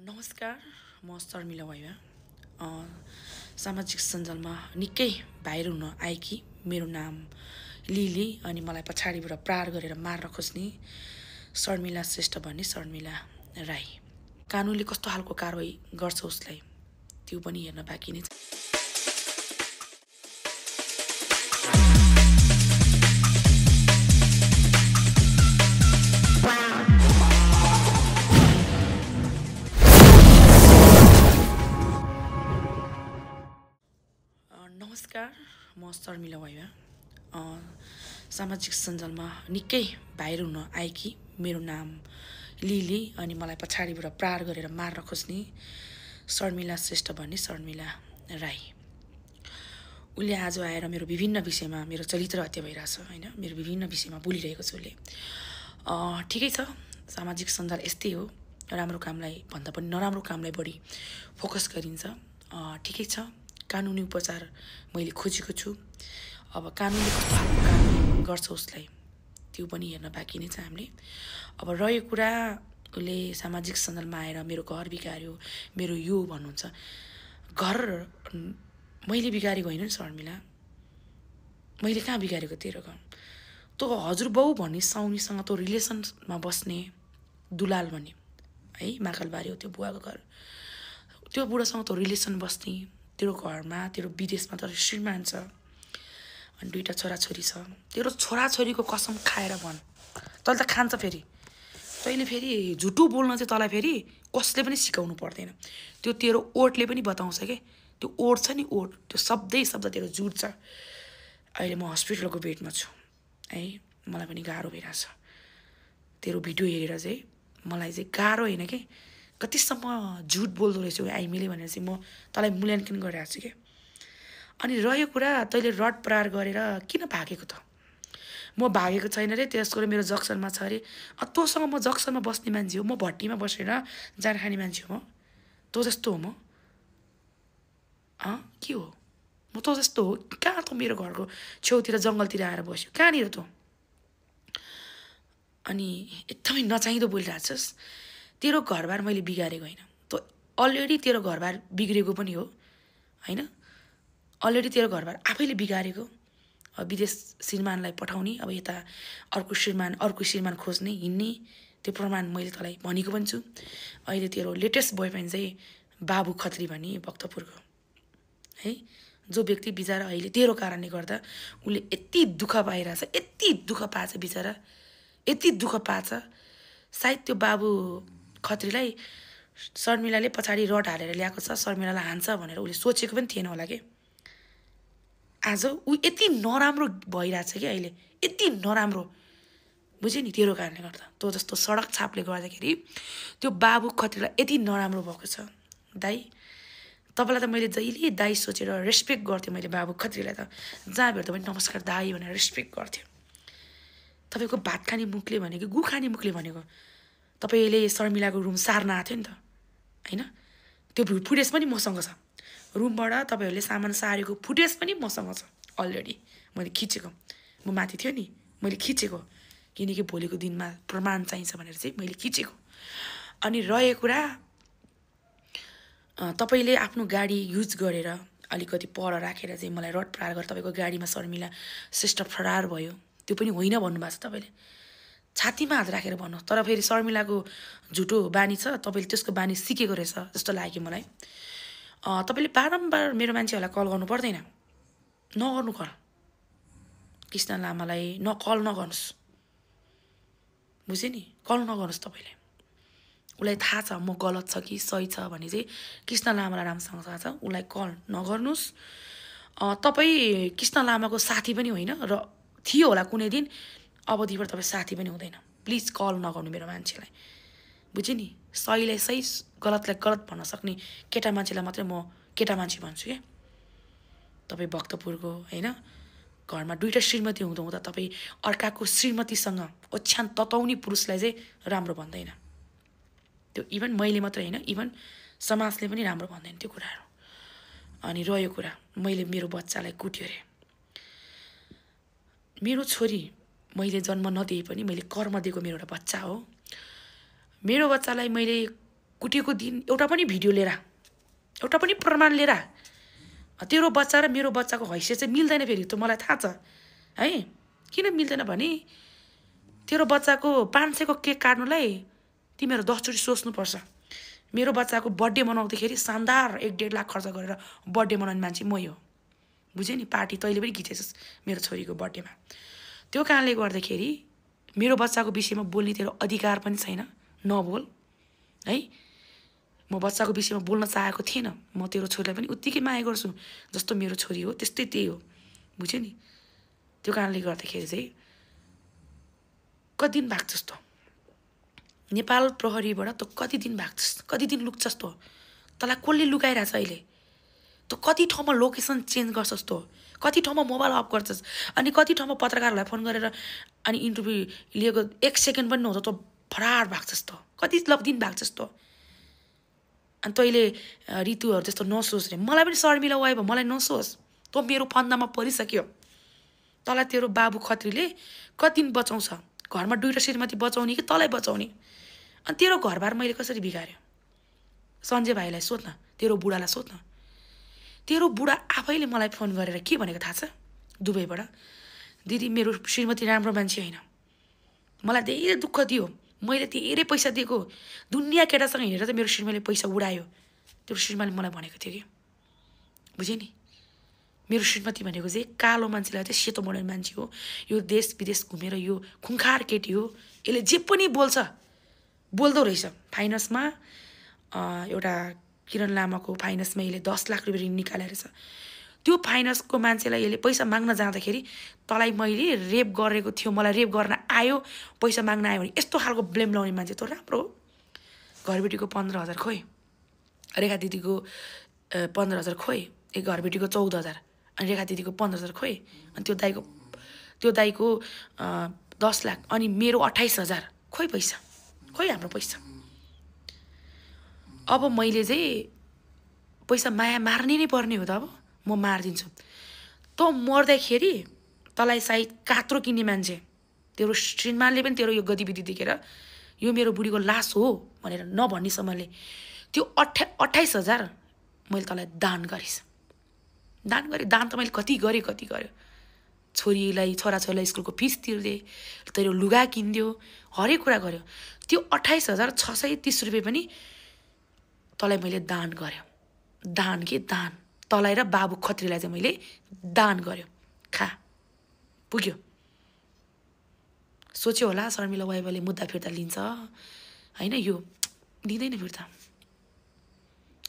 नमस्कार, म शर्मिला वाइवा। सामाजिक सञ्जालमा निकै भाइरल हुन आएकी मेरो नाम लिली अनि मलाई पछाडिबाट प्रहार गरेर मार्न खोज्ने शर्मिला श्रेष्ठ भन्ने शर्मिला राई। कानुनले कस्तो खालको कारवाही गर्छ उसलाई त्यो पनि हेर्न बाँकी नै छ। नमस्कार, म शर्मिला वाइवा। सामाजिक सञ्जालमा निकै भाइरल हुन आएकी मेरो नाम लिली अनि मलाई पछाडिबाट प्रहार गरेर मार्न खोज्ने शर्मिला श्रेष्ठ भन्ने शर्मिला राई। उसले आज आएर मेरो विभिन्न विषयमा मेरो चरित्र हत्या भइरहेछ होइन, मेरो विभिन्न विषयमा बोलिरहेको छ उसले। ठिकै छ, सामाजिक सञ्जाल यस्तै हो, राम्रो कामलाई भन्दा पनि नराम्रो कामलाई बढी फोकस गरिन्छ। ठिकै छ, कानुनी उपचार मैले खोजेको छु। अब कानुनले कस्तो खालको कारवाही गर्छ उसलाई त्यो पनि हेर्न बाँकी नै छ हामीले। अब रह्यो कुरा, उसले सामाजिक सञ्जालमा आएर मेरो घर बिगार्यो, मेरो यो भन्नुहुन्छ। घर मैले बिगारेको होइन नि शर्मिला, मैले कहाँ बिगारेको तेरो घर? तँ हजुरबाउ भन्ने साउनीसँग तँ रिलेसनमा बस्ने दुलाल भन्ने है, माकलबारी हो त्यो बुवाको घर। त्यो बुढासँग तँ रिलेसन बस्ने, तेरो घरमा तेरो विदेशमा तर श्रीमान छ अनि 2टा छोराछोरी छ। तेरो छोराछोरीको कसम खाएर भन्, तैँले त खान्छ। फेरि तैँले फेरि झुटो बोल्न चाहिँ तँलाई फेरि कसले पनि सिकाउनु पर्दैन। त्यो तेरो ओठले पनि बताउँछ के, त्यो ओठ छ नि, ओठ, त्यो शब्द तेरो झुट छ। अहिले म हस्पिटलको बेडमा छु है, मलाई पनि गाह्रो भइरहेछ। तेरो भिडियो हेरेर चाहिँ मलाई चाहिँ गाह्रो होइन कि कतिसम्म झुट बोल्दो रहेछौ आइमेले भनेर चाहिँ म तँलाई मूल्याङ्कन गरिरहेको छु कि। अनि रह्यो कुरा, तैँले रड प्रहार गरेर किन भागेको त? म भागेको छैन रे, त्यसको मेरो जक्सनमा छ अरे। तँसँग म जक्सनमा बस्ने मान्छे हो, म भट्टीमा बसेर जान खाने मान्छे हो। तँ जस्तो हो म? के हो? म तँ जस्तो हो? कहाँ तँ मेरो घरको छेउतिर जङ्गलतिर आएर बस्यो, कहाँनिर तँ? अनि एकदमै नचाहिँदो बोलिरहेछस्। तेरो घरबार मैले बिगारेको होइन, तँ अलरेडी तेरो घरबार बिग्रेको पनि हो होइन। अलरेडी तेरो घरबार आफैले बिगारेको। विदेश श्रीमानलाई पठाउने, अब यता अर्को श्रीमान खोज्ने हिँड्ने, त्यो प्रमाण मैले तँलाई भनेको पनि छु। अहिले तेरो लेटेस्ट बोयफ्रेन्ड चाहिँ बाबु खत्री भन्ने भक्तपुरको है, जो व्यक्ति बिचरा अहिले तेरो कारणले गर्दा उसले यति दुःख पाइरहेछ, यति दुःख पाएछ बिचरा, यति दुःख पाएछ। सायद त्यो बाबु खत्रीलाई शर्मिलाले पछाडि रड हालेर ल्याएको छ, शर्मिलालाई हान्छ भनेर उसले सोचेको पनि थिएन होला कि। आज ऊ यति नराम्रो भइरहेछ कि अहिले, यति नराम्रो, बुझ्यो नि, तेरो कारणले गर्दा। तँ जस्तो सडक छापले गर्दाखेरि त्यो बाबु खत्रीलाई यति नराम्रो भएको छ। दाइ, तपाईँलाई त मैले जहिले दाइ सोचेर रेस्पेक्ट गर्थेँ मैले बाबु खत्रीलाई त, जहाँ भेट्दा पनि नमस्कार दाइ भनेर रेस्पेक्ट गर्थ्यो। तपाईँको भात खाने मुखले भनेको, गु खाने मुखले भनेको, तपाईँले शर्मिलाको रुम सार्न आएको थियो नि त होइन। त्यो फुटेज पनि मसँग छ, रुमबाट तपाईँहरूले सामान सारेको फुटेज पनि मसँग छ अलरेडी, मैले खिचेको। म माथि थियो नि, मैले खिचेको, किनकि भोलिको दिनमा प्रमाण चाहिन्छ भनेर चाहिँ मैले खिचेको। अनि रहेको कुरा, तपाईँले आफ्नो गाडी युज गरेर अलिकति पर राखेर चाहिँ मलाई रड प्रहार गरेर तपाईँको गाडीमा शर्मिला श्रेष्ठ फरार भयो, त्यो पनि होइन भन्नुभएको छ तपाईँले। छातीमा हात राखेर भन्नु, तर फेरि शर्मिलाको झुटो बानी छ, तपाईँले त्यसको बानी सिकेको रहेछ जस्तो लाग्यो मलाई। तपाईँले बारम्बार मेरो मान्छेहरूलाई कल गर्नु पर्दैन, नगर्नु कल। कृष्ण लामालाई कल नगर्नुहोस्, बुझ्यो नि, कल नगर्नुहोस् तपाईँले। उसलाई थाहा छ म गलत छ कि सही छ भने चाहिँ कृष्ण लामालाई राम्रोसँग थाहा छ, उसलाई कल नगर्नुहोस्। तपाईँ कृष्ण लामाको साथी पनि होइन र थियो होला कुनै दिन, अवधिबाट तपाईँ साथी पनि हुँदैन। प्लिज कल नगर्नु मेरो मान्छेलाई, बुझ्यो नि। सहीलाई सही, गलतलाई गलत भन्न सक्ने केटा मान्छेलाई मात्रै म केटा मान्छे भन्छु क्या। तपाईँ भक्तपुरको होइन, घरमा 2टा श्रीमती हुँदा तपाईँ अर्काको श्रीमतीसँग ओछ्यान तताउने पुरुषलाई चाहिँ राम्रो भन्दैन। त्यो इभन मैले मात्रै होइन, इभन समाजले पनि राम्रो भन्दैन त्यो कुराहरू। अनि रह्यो कुरा, मैले मेरो बच्चालाई कुट्यो अरे। मेरो छोरी मैले जन्म नदिए पनि मैले कर्म दिएको मेरो एउटा बच्चा हो। मेरो बच्चालाई मैले कुटेको दिन एउटा पनि भिडियो लिएर एउटा पनि प्रमाण लिएर तेरो बच्चा र मेरो बच्चाको हैसियत चाहिँ मिल्दैन फेरि त मलाई थाहा छ है किन मिल्दैन भने तेरो बच्चाको 500 को केक काट्नुलाई तिमीहरू 10 चोटि सोच्नुपर्छ मेरो बच्चाको बर्थडे मनाउँदाखेरि शानदार 1.5 लाख खर्च गरेर बर्थडे मनाउने मान्छे मै हो बुझ्यौ नि पार्टी तैँले पनि खिचेछस् मेरो छोरीको बर्थडेमा त्यो कारणले गर्दाखेरि मेरो बच्चाको विषयमा बोल्ने तेरो अधिकार पनि छैन नबोल है म बच्चाको विषयमा बोल्न चाहेको थिएन म तेरो छोरीलाई पनि उत्तिकै माया गर्छु जस्तो मेरो छोरी हो त्यस्तै त्यही हो बुझ्यौ नि त्यो कारणले गर्दाखेरि चाहिँ कति दिन भाग्छस् त नेपाल प्रहरीबाट त कति दिन भाग्छस् कति दिन लुक्छस् त तँलाई कसले लुकाइरहेछ अहिले त कति ठाउँमा लोकेसन चेन्ज गर्छस् त कति ठाउँमा मोबाइल अफ गर्छस् अनि कति ठाउँमा पत्रकारहरूलाई फोन गरेर अनि इन्टरभ्यू लिएको 1 सेकेन्ड पनि नहुँदा त फरार भाग्छस् त कति दिन भाग्छस् त अनि तैँले ऋतुहरू त्यस्तो नसोच रे मलाई पनि शर्मिला वाइ भयो मलाई नसोच तँ मेरो फन्दामा परिसक्यो तँलाई तेरो बाबु खत्रीले कति दिन बचाउँछ घरमा दुईटा श्रीमती बचाउने कि तँलाई बचाउने अनि तेरो घरबार मैले कसरी बिगार्यो सञ्जय भाइलाई सोध्न तेरो बुढालाई सोध्न तेरो बुढा आफैले मलाई फोन गरेर के भनेको थाहा छ दुबईबाट दिदी मेरो श्रीमती राम्रो मान्छे होइन मलाई धेरै दुःख दियो मैले धेरै पैसा दिएको दुनिया केटासँग हिँडेर त मेरो श्रीमाले पैसा उडायो तेरो श्रीमाले मलाई भनेको थियो कि बुझ्यौ नि मेरो श्रीमती भनेको चाहिँ कालो मान्छेलाई चाहिँ सेतो बनाउने मान्छे हो यो देश विदेश घुमेर यो खुङखार केटी हो यसले जे पनि बोल्दो रहेछ फाइनेन्समा एउटा किरण लामाको फाइनेन्समा यसले 10 लाख रुपियाँ ऋण निकालेर छ त्यो फाइनेन्सको मान्छेलाई यसले पैसा माग्न जाँदाखेरि तँलाई मैले रेप गरेको थियो मलाई रेप गर्न आयो पैसा माग्न आयो भने यस्तो खालको ब्लेम लाउने मान्छे त राम्रो हो घरबेटीको 15,000 खोइ रेखा दिदीको 15,000 खोइ एक घरबेटीको 14,000 अनि रेखा दिदीको 15,000 खोइ अनि त्यो दाइको 10 लाख अनि मेरो 28,000 खोइ पैसा खोइ हाम्रो पैसा अब मैले चाहिँ पैसा माया मार्ने नै पर्ने हो त अब म मारिदिन्छु त मर्दाखेरि तँलाई सायद कात्रो किन्ने मान्छे तेरो श्रीमानले पनि तेरो यो गतिविधि देखेर यो मेरो बुढीको लास हो भनेर नभन्नेसम्मले त्यो 28,000 मैले तँलाई दान गरेँ दान त मैले कति गरेँ छोरीलाई छोराछोरीलाई स्कुलको फिस तिर्दे तेरो लुगा किनिदियो हरेक कुरा गर्यो त्यो 28,630 रुपियाँ पनि तँलाई मैले दान गर्यो दान तँलाई र बाबु खत्रीलाई चाहिँ मैले दान गर्यो खा पुग्यो सोच्यो होला शर्मिला वाइबाले मुद्दा फिर्ता लिन्छ हैन यो लिँदैन फिर्ता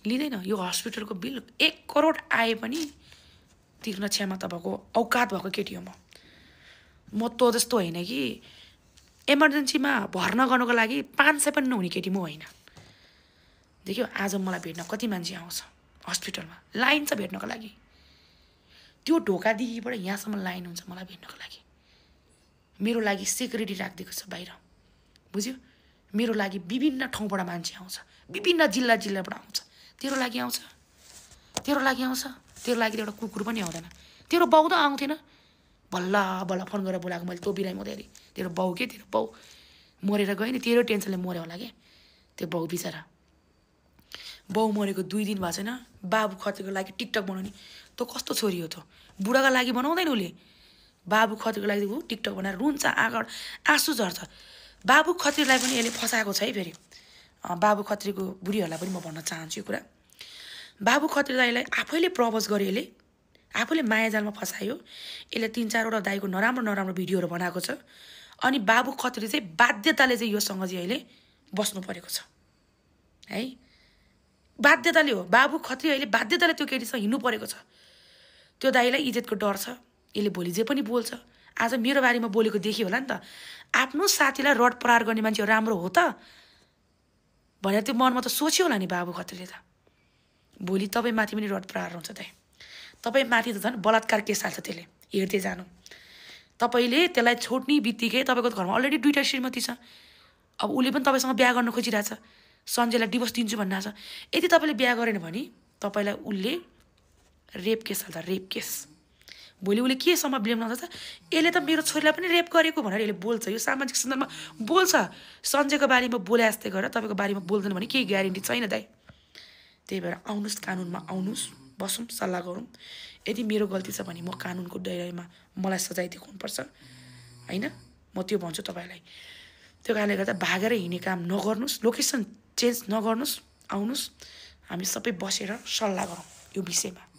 लिँदैन यो हस्पिटलको बिल 1 करोड आए पनि तिर्न क्षमता भएको औकात भएको केटी हो म त जस्तो होइन कि इमर्जेन्सीमा भर्ना गर्नको लागि 500 पनि नहुने केटी म होइन देख्यो आज मलाई भेट्न कति मान्छे आउँछ हस्पिटलमा लाइन छ भेट्नको लागि त्यो ढोकादेखिबाट यहाँसम्म लाइन हुन्छ मलाई भेट्नको लागि मेरो लागि सेक्युरिटी राखिदिएको छ बाहिर बुझ्यो मेरो लागि विभिन्न ठाउँबाट मान्छे आउँछ विभिन्न जिल्लाबाट आउँछ तेरो लागि आउँछ तेरो लागि एउटा कुकुर पनि आउँदैन तेरो बाउ त आउँथेन बल्ल फोन गरेर बोलाएको मैले तँ बिरामी हुँदाखेरि तेरो बाउ के तेरो बाउ मरेर गयो नि तेरो टेन्सनले मर्यो होला के त्यो बाउ बिचरा बाउ मरेको 2 दिन भएको छैन बाबु खत्रीको लागि टिकटक बनाउने तँ कस्तो छोरी हो त बुढाको लागि बनाउँदैन उसले बाबु खत्रीको लागि टिकटक बनाएर रुन्छ आँसु झर्छ बाबु खत्रीलाई पनि यसले फसाएको छ है फेरि बाबु खत्रीको बुढीहरूलाई पनि म भन्न चाहन्छु यो कुरा बाबु खत्री दाइलाई आफैले प्रपोज गर्यो यसले आफूले मायाजालमा फसायो यसले 3-4 वटा दाइको नराम्रो भिडियोहरू बनाएको छ अनि बाबु खत्री चाहिँ बाध्यताले चाहिँ योसँग चाहिँ अहिले बस्नु परेको छ है बाध्यताले हो बाबु खत्री अहिले बाध्यताले त्यो केटीसँग हिँड्नु परेको छ त्यो दाइलाई इज्जतको डर छ यसले भोलि जे पनि बोल्छ आज मेरो बारेमा बोलेको देखियो होला नि त आफ्नो साथीलाई रड प्रहार गर्ने मान्छे राम्रो हो त भनेर त्यो मनमा त सोच्यो होला नि बाबु खत्रीले त भोलि तपाईँ माथि पनि रड प्रहार हुन्छ दाइ तपाईँ माथि त झन् बलात्कार केस हाल्छ त्यसले हेर्दै जानु तपाईँले त्यसलाई छोड्ने बित्तिकै तपाईँको घरमा अलरेडी 2टा श्रीमती छ अब उसले पनि तपाईँसँग बिहा गर्न खोजिरहेछ सञ्जयलाई डिभोर्स दिन्छु भन्नुहुन्छ यदि तपाईँले बिहा गरेन भने तपाईँलाई उसले रेप केस हाल्छ रेप केस भोलि उसले केसम्म ब्लेम लगाउँछ यसले त मेरो छोरीलाई पनि रेप गरेको भनेर यसले बोल्छ यो सामाजिक सञ्जालमा बोल्छ सञ्जयको बारेमा बोले जस्तै गरेर तपाईँको बारेमा बोल्दैन भने केही ग्यारेन्टी छैन दाइ त्यही भएर आउनुहोस् कानुनमा आउनुहोस् बसौँ सल्लाह गरौँ यदि मेरो गल्ती छ भने म कानुनको दायरामा मलाई सजाय देखाउनुपर्छ होइन म त्यो भन्छु तपाईँलाई त्यो कारणले गर्दा भागेर हिँड्ने काम नगर्नुहोस् लोकेसन चेन्ज नगर्नुहोस् आउनुहोस् हामी सबै बसेर सल्लाह गरौँ यो विषयमा